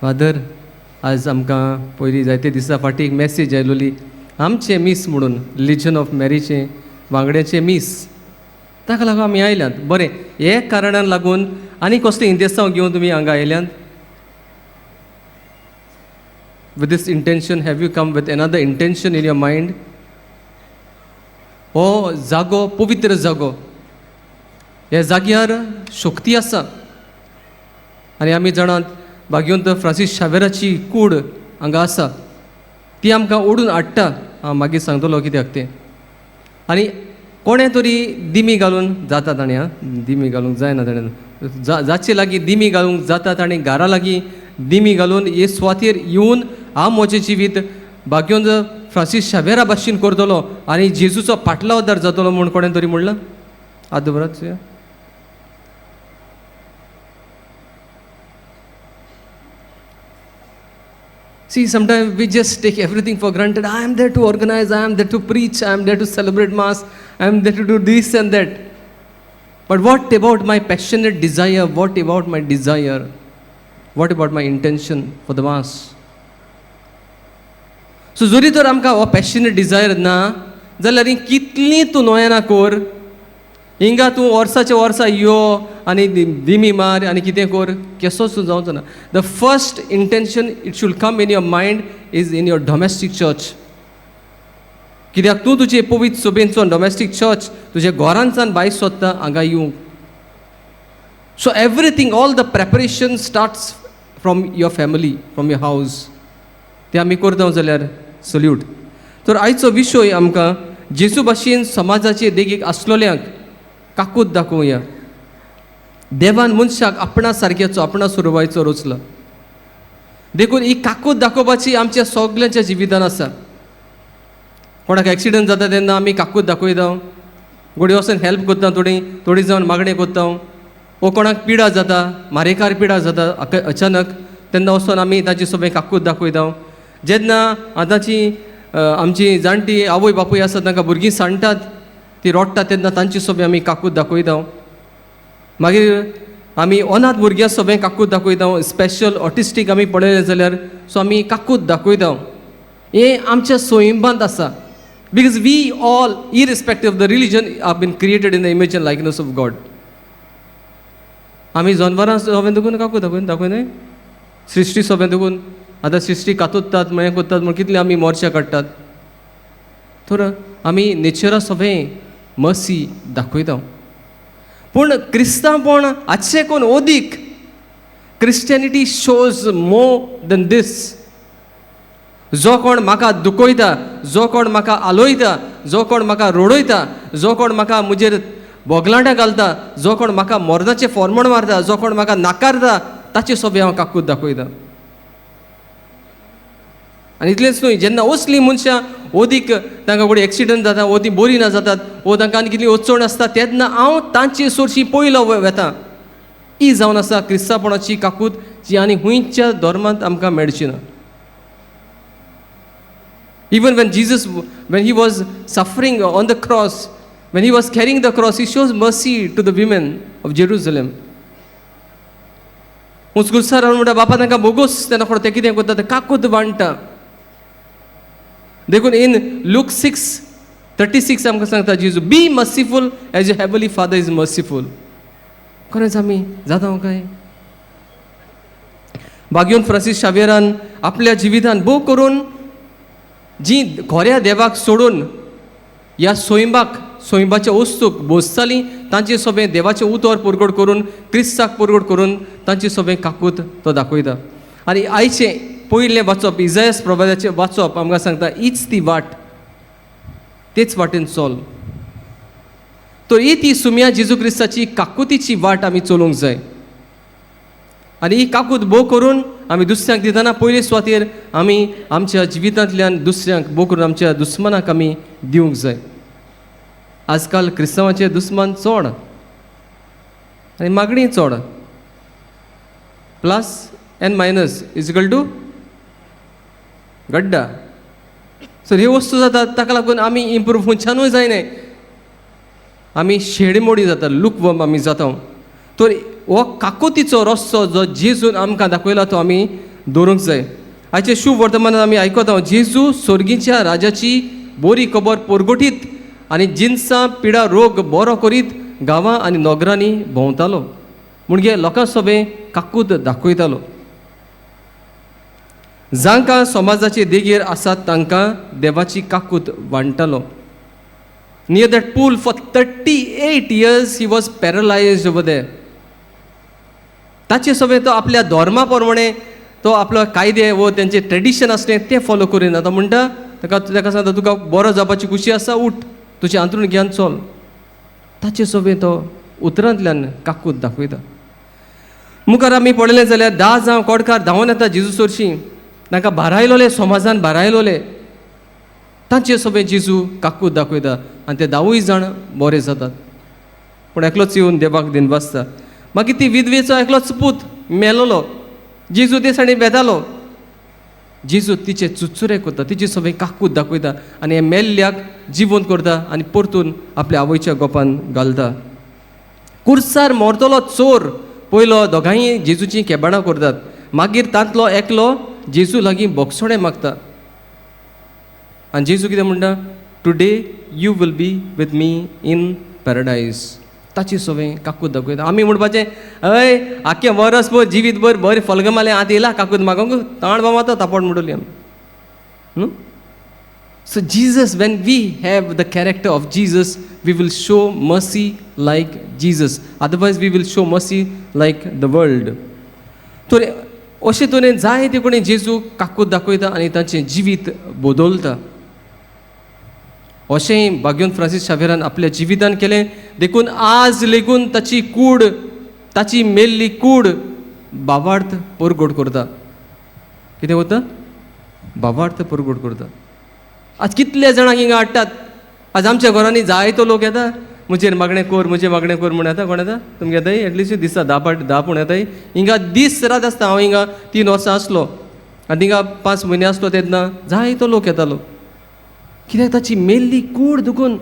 Father, आज आमकां पयलीं जायते दिसा फाटीं एक मॅसेज आयलोली, आमचें मीस म्हणून लिजन ऑफ मॅरीचें वांगड्याचें मीस, ताका लागून आमी आयल्यात. बरें, हे कारणान लागून आनी कसलें इंतेसांव घेवन तुमी हांगा आयल्यात? With this intention, have you come with another intention in your mind? हो जागो पवित्र जागो, ह्या जाग्यार शक्ती आसा. आनी आमी जाणात भाग्यवंत फ्रांसीस शावेराची कूड हांगा आसा, ती आमकां ओडून हाडटा. हांव मागीर सांगतलो कित्याक तें. आनी कोणें तरी दिमी घालून जाता ताणें, आं दिमी घालूंक जायना ताणें, जाचे लागीं दिमी घालूंक जाता ताणें घरा लागीं दिमी घालून हे सुवातेर येवन हांव म्हजें जिवीत भाग्यवंत फ्रांसीस शावेरा भाशेन करतलो आनी जेजूचो पाटलावदार जातलो म्हूण कोणें तरी म्हणलां? हात दवरात. See, sometimes we just take everything for granted. I am there to organize, I am there to preach, I am there to celebrate Mass, I am there to do this and that. But what about my passionate desire? What about my desire? What about my intention for the Mass? So, जरी तर आमकां हो passionate desire ना जाल्यार कितलीं तूं नोयेना कर, हिंगा तूं वर्साचे वर्सा यो आनी दिमी मार आनी कितें कर, केसोच तूं जावचो ना. The first intention it should come in your mind is in your domestic church. कित्याक तूं तुजे पवित्र सभेंचो डोमेस्टीक चर्च तुज्या घरांतल्यान भायर सोदता हांगा येवंक. So everything, all the preparation starts from your family, from your house. तें आमी करता जाल्यार सल्यूट. तर आयचो विशय आमकां जेजू भाशेन समाजाचे देगेक आसलोल्यांक काकूत दाखोवया. देवान मनशाक आपणा सारक्याचो आपणा सुरवायचो रचलो, देखून ही काकूत दाखोवपाची आमच्या सगल्यांच्या जिवितान आसा. कोणाक एक्सिडंट जाता तेन्ना आमी काकूत दाखयता, घोडये वचून हेल्प करता, थोडी थोडी जावन मागणें करता. वो कोणाक पिडा जाता, मारेकार पिडा जाता अचानक, तेन्ना वचून आमी ताची सगळें काकूत दाखयता. जेन्ना आतांची आमची जाणटी आवय बापूय आसा तांकां भुरगीं सांडटात, ती रोडटात, तेन्ना तांची सगळें आमी काकूत दाखयता. मागीर आमी अनाथ भुरग्यां सगळें काकूत दाखयता, स्पेशल ऑटिस्टीक आमी पळयलें जाल्यार सो आमी काकूत दाखयता. हें आमच्या सोयंबांत आसा, because we all irrespective of the religion are been created in the image and likeness of God. आमी जनवरां सगळें देखून काकूत दाखय दाखय, सृश्टी सगळें देखून आतां सृश्टी कातोत्तात मागीर करतात म्हण कितले आमी मोर्चा काडटात. तर आमी नेचरा सगळें मर्सी दाखयता. पूण क्रिस्तांवपण आजचे कोण अदीक, Christianity shows more than this. जो कोण म्हाका दुखयता, जो कोण म्हाका आलोयता, जो कोण म्हाका रडयता, जो कोण म्हाका म्हजेर बोगलांटां घालता, जो कोण म्हाका मरणाचें फॉर्मण मारता, जो कोण म्हाका नाकारता, ताचे सोबे हांव काकूत दाखयता. आनी इतलेंच न्हय, जेन्ना असलीं मनशां अदीक तांकां कडेन एक्सिडंट जाता, वो तीं बरीं ना जातात, वो तांकां आनी कितली अडचण आसता, तेन्ना हांव तांचे सोरशी पयलो वेता. ही जावन आसा क्रिस्तांवपणाची काकूत, जी आनी खंयच्या धर्मांत आमकां मेळची ना. Even when Jesus, when he was suffering on the cross, when he was carrying the cross, he shows mercy to the women of Jerusalem. उंच रावन म्हणटा, बापा तांकां बोगोस, तेन्ना कोण तें कितें करता, तें काकूत बांदता. देखून इन लूक 6:36 आमकां सांगता जेजू, be merciful as your heavenly father is merciful. खरेंच आमी जाता काय? भाग्योन फ्रांसीस शावेरान आपल्या जिवितान भोव करून जी खऱ्या देवाक सोडून ह्या सोयंबाक, सोयंबाच्या वस्तूक बोसतालीं, तांचे सोबें देवाचें उतर परगट करून, क्रिस्ताक परगट करून तांचे सोबें काकूत तो दाखयता. आनी आयचें पयलें वाचप, इजायस प्रवादाचें वाचप आमकां सांगता, हीच ती वाट, तेच वाटेन चल. तर ही ती सुम्या जेजू क्रिस्ताची काकुतीची वाट आमी चलोवंक जाय. आनी ही काकूत भोव करून आमी दुसऱ्यांक दितना पयले सुवातेर आमी आमच्या जिवितांतल्यान दुसऱ्यांक भोव करून आमच्या दुस्मानाक आमी दिवंक जाय. आजकाल क्रिस्तांवाचे दुस्मान चड आनी मागणी चड, plus and minus is equal to गड्डा. सो ह्यो वस्तू जातात, ताका लागून आमी इम्प्रूव खंयच्यानूय जायना, आमी शेडमोडी जाता, लुकवम आमी जाता. तर हो काकुतीचो रस्तो जो जेजून आमकां दाखयला तो आमी दवरूंक जाय. आयचे शुभ वर्तमानात आमी आयकता, जेजू सोर्गीच्या राजाची बोरी खबर पोरगोटीत आनी जिनसां पिडा रोग बरो करीत गांवां आनी नगरांनी भोंवतालो, म्हणजे लोकां सोबें काकूत दाखयतालो. जांकां समाजाचे देगेर आसात तांकां देवाची काकूत वांट्टालो. Near that pool for 38 years he was paralysed over there. ताचे सोबें तो आपल्या धर्मा प्रमाणे तो आपलो कायदे वो तेंचे ट्रेडिशन आसलें तें फॉलो करिना. तो म्हणटा ताका, ताका सांगता तुका बरो जावपाची खुशी आसा, उठ, तुजें अंतरूण घेवन चल. ताचे सोबें तो उतरांतल्यान काकूत दाखयता. मुखार आमी पळयलें जाल्यार 10 जावं कोडकार धांवन येता जेजू सरशीं, तांकां भारायलोले, समाजान भारायलोले, तांचे सोबें जेजू काकूत दाखयता आनी ते 10 जाण बरे जातात. पूण एकलोच येवन देवाक दिनवासता. मागीर ती विधवेचो एकलोच पूत मेलोलो, जेजू ते साणी वेतालो. जेजू तिचे चुचुरे करता, तिचे सोबें काकूत दाखयता आनी हे मेल्ल्याक जिवंत करता आनी परतून आपल्या आवयच्या गोपान घालता. कुर्सार मरतलो चोर पयलो दोगांय जेजूची केबाणां करतात, मागीर तांतलो एकलो जेजू लागीं बोगसोणें मागता आनी जेजू कितें म्हणटा, today you will be with me in paradise. ताची सोबें काकूत दाखयता. आमी म्हणपाचें, हय आख्खें वरस भर जिवीत भर बरें फलगां मारलें, आतां येयला काकूत मागोंक ताण बाबा आतां तापट म्हणटली आमी न्हू. So Jesus, when we have the character of Jesus, we will show mercy like Jesus. Otherwise we will show mercy like the world. तर अशे तरेन जायते कोणी जेजू काकूत दाखयता आनी तांचें जिवीत बदलता. अशेंय भाग्योन फ्रांसीस शावेरान आपल्या जिवितान केलें. देखून आज लेगून ताची कूड, ताची मेल्ली कूड बावार्थ परगोट करता. कितें करता? बावार्थ परगोट करता. आज कितले जाणांक हिंगा हाडटात. आज आमच्या घरांनी जायतो लोक येता, म्हजेर मागणें कर, म्हजेर मागणें कर म्हूण येता. कोण येता तुमगे येताय? एटलिस्ट दिसा 10 पाट 10 पूण येताय. हिंगा दीस रात आसता. हांव हिंगा 3 वर्सां आसलो आनी थिंगा 5 म्हयने आसलो तेन्ना जायतो लोक येतालो. कित्याक? ताची मेल्ली कूड दुखून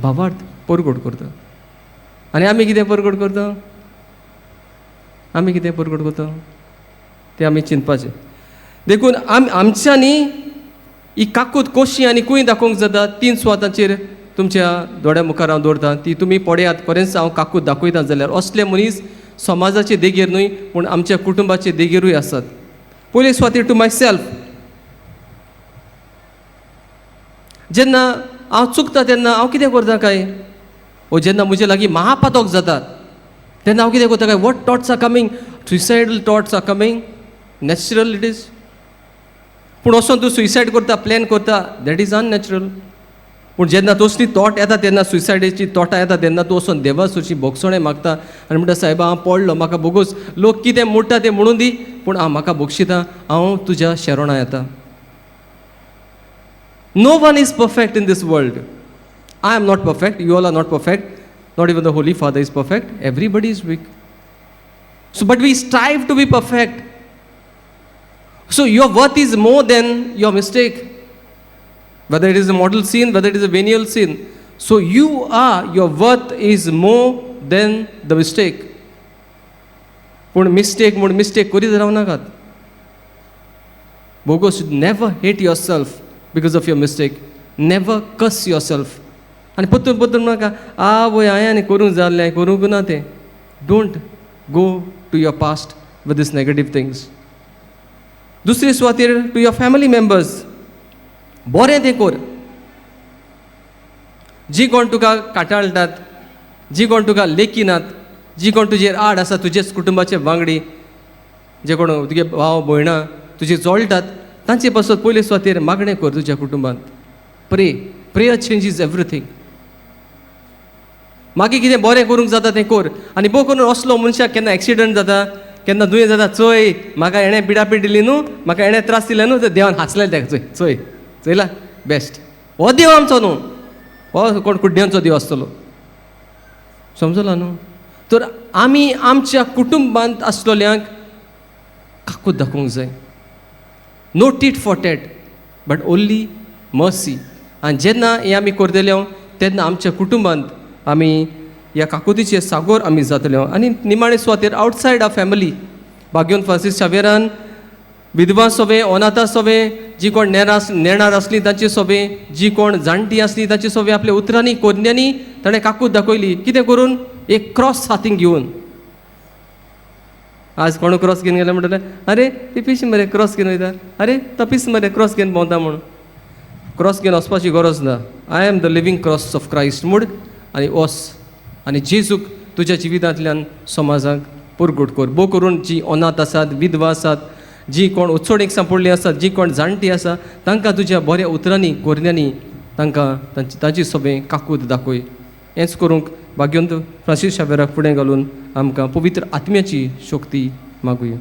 भावार्थ परगोट करता. आनी आमी कितें परगोट करता? आमी कितें परगोट करता तें आमी चिंतपाचें. देखून आमच्यांनी ही काकूत कशी आनी खंय दाखोवंक जाता, 3 सुवातांचेर तुमच्या दोळ्या मुखार हांव दवरता, ती तुमी पळयात. खरेंच हांव काकूत दाखयता जाल्यार असले मनीस समाजाचे देगेर न्हय पूण आमच्या कुटुंबाचे देगेरूय आसात. पयले सुवातेर टू my self. जेन्ना हांव चुकता तेन्ना हांव कितें करता काय, ओ जेन्ना म्हजे लागीं महापातक जाता तेन्ना हांव कितें करता काय, what thoughts are coming, suicidal thoughts are coming, natural it is. पूण वचोन तूं सुसायड करता, प्लॅन करता, that is unnatural. पूण जेन्ना तसली थॉट येता तेन्ना सुसायडीची थॉटां येता तेन्ना तूं वचोन देवा सरशी भोगसणें मागता आनी म्हणटा, सायबा हांव पडलो, म्हाका भोगोस, लोक कितें म्हणटा तें म्हणून दी, पूण हांव म्हाका भोगशिता, हांव तुज्या शेरोणा येता. No one is perfect in this world. I am not perfect, you all are not perfect, not even the Holy Father is perfect, everybody is weak. So but we strive to be perfect. So your worth is more than your mistake, whether it is a mortal sin, whether it is a venial sin. So you are, your worth is more than the mistake. पूण mistake म्हूण mistake करीत रावनाकात. बोगोस, never hate yourself because of your mistake, never curse yourself. आनी परतून परतून म्हाका आवय हांवें आनी करूंक जाल्लें, करूंक ना तें. Don't go to your past with this negative things. दुसरे सुवातेर टू your family members, बरें तें कर. जी कोण तुका काटाळटात, जी कोण तुका लेखिनात, जी कोण तुजेर आड आसा, तुजेच कुटुंबाचे वांगडी जे कोण तुगे भाव भयणां तुजे जळटात, तांचे पासत पयले सुवातेर मागणें कर तुज्या कुटुंबांत. Pray, prayer changes everything. मागीर कितें बरें करूंक जाता तें कर. आनी भोव करून असलो मनशाक केन्ना एक्सिडंट जाता, केन्ना दुयेंस जाता, चोय म्हाका हेणें पिडापीड दिली न्हू, म्हाका हेणें त्रास दिले न्हू, तर देवान हांसलें तेका, चोय चोय चोयला बेस्ट, हो देव आमचो न्हू, हो कोण कुड्ड्यांचो देव आसतलो, समजला न्हू. तर आमी आमच्या कुटुंबांत आसलेल्यांक काकूत दाखोवंक जाय. No tit for tat, but only mercy. आनी जेन्ना हें आमी करतले तेन्ना आमच्या कुटुंबांत आमी ह्या काकुतीचे सागोर आमी जातले. आनी निमाणे सुवातेर आवटसायड our family, भाग्योन फ्रांसीस शावेरान विधवा सोबे, अनाथा सोबे, जी कोण नेणार आसली तांची सोबे, जी कोण जाणटी आसली तांची सोबे आपल्या उतरांनी कोरण्यांनी ताणें काकूत दाखयली. कितें करून? एक क्रॉस हातीन घेवन. आज कोण क्रॉस घेवन गेले म्हणटले, अरे ती पिशी मरे क्रॉस घेवन वयता, अरे तो पीस मरे क्रॉस घेवन भोंवता म्हणून. क्रॉस घेवन वचपाची गरज ना. I am the living cross of Christ म्हूण आनी वस आनी जेजूक तुज्या जिवितांतल्यान समाजाक पुरगुट कर. भोव करून जी अनाथ आसात, विधवा आसात, जी कोण उत्सोडीक सांपडली आसात, जी कोण जाणटी आसा, तांकां तुज्या बऱ्या उतरांनी कोरण्यांनी तांकां तांची सोबें काकूत दाखय. हेंच करूंक भाग्यवंत फ्रांसीस शावेराक फुडें घालून आमकां पवित्र आत्म्याची शक्ती मागुया.